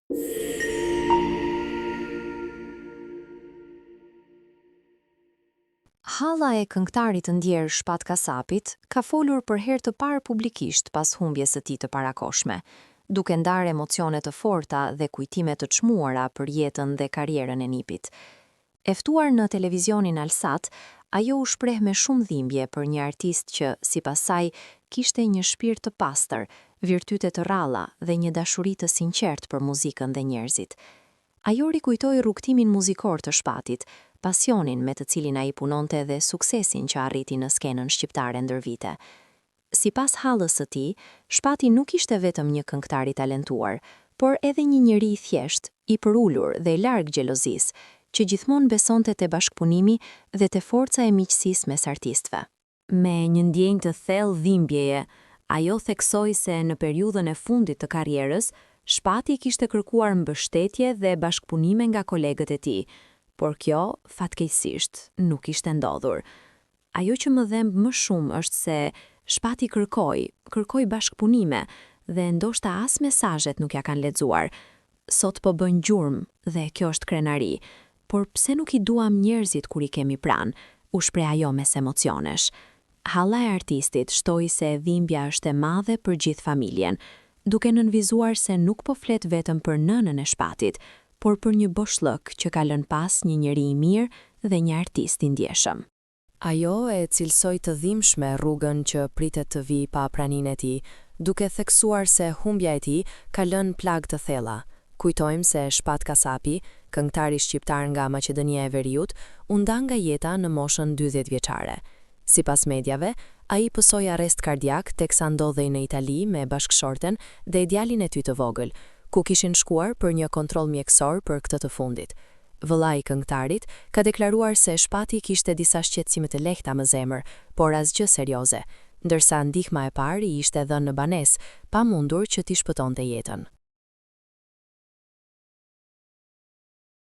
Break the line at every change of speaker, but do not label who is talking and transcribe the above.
Halla e këngëtarit të ndjerë Shpat Kasapit ka folur për herë të parë publikisht pas humbjes së tij të parakohshme, duke ndarë emocione të forta dhe kujtime të çmuara për jetën dhe karrierën e nipit. E ftuar në televizionin Alsat, ajo u shpreh me shumë dhimbje për një artist që, sipas saj, kishte një shpirt të pastër, virtyte të rralla dhe një dashuri të sinqertë për muzikën dhe njerëzit. Ajo rikujtoi rrugëtimin muzikor të Shpatit, pasionin me të cilin ai punonte dhe suksesin që arriti në skenën shqiptare ndër vite. Sipas hallës së tij, Shpati nuk ishte vetëm një këngëtar i talentuar, por edhe një njeri i thjeshtë, i përulur dhe larg xhelozisë, që gjithmonë besonte te bashkëpunimi dhe te forca e miqësisë mes artistëve. Me një ndjenjë të thellë dhimbjeje, ajo theksoi se në periudhën e fundit të karrierës, Shpati kishte kërkuar mbështetje dhe bashkëpunime nga kolegët e tij, por kjo, fatkeqësisht, nuk kishte ndodhur. Ajo që më dhemb më shumë është se Shpati kërkoi, kërkoi bashkëpunime dhe ndoshta as mesazhet nuk ia kanë lexuar. Sot po bën gjurmë dhe kjo është krenari, por pse nuk i duam njerëzit kur i kemi pranë, u shpreh ajo mes emocionesh. Halla e artistit shtoi se dhimbja është e madhe për gjithë familjen, duke nënvizuar se nuk po flet vetëm për nënën e Shpatit, por për një boshllëk që ka lënë pas një njeri i mirë dhe një artist i ndjeshëm. Ajo e cilësoi të dhimbshme rrugën që pritet të vijë pa praninë e tij, duke theksuar se humbja e tij ka lënë plagë të thella. Kujtojmë se Shpat Kasapi, këngëtari shqiptar nga Maqedonia e Veriut, u nda nga jeta në moshën 40 vjeçare. Sipas mediave, ai pësoi arrest kardiak teksa ndodhej në Itali me bashkëshorten dhe djalin e tij të vogël, ku kishin shkuar për një kontroll mjekësor për këtë të fundit. Vëllai i këngëtarit ka deklaruar se Shpati kishte disa shqetësime të lehta më zemër, por asgjë serioze, ndërsa ndihma e parë i ishte dhënë në banesë, pa mundur që t'i shpëtonte jetën.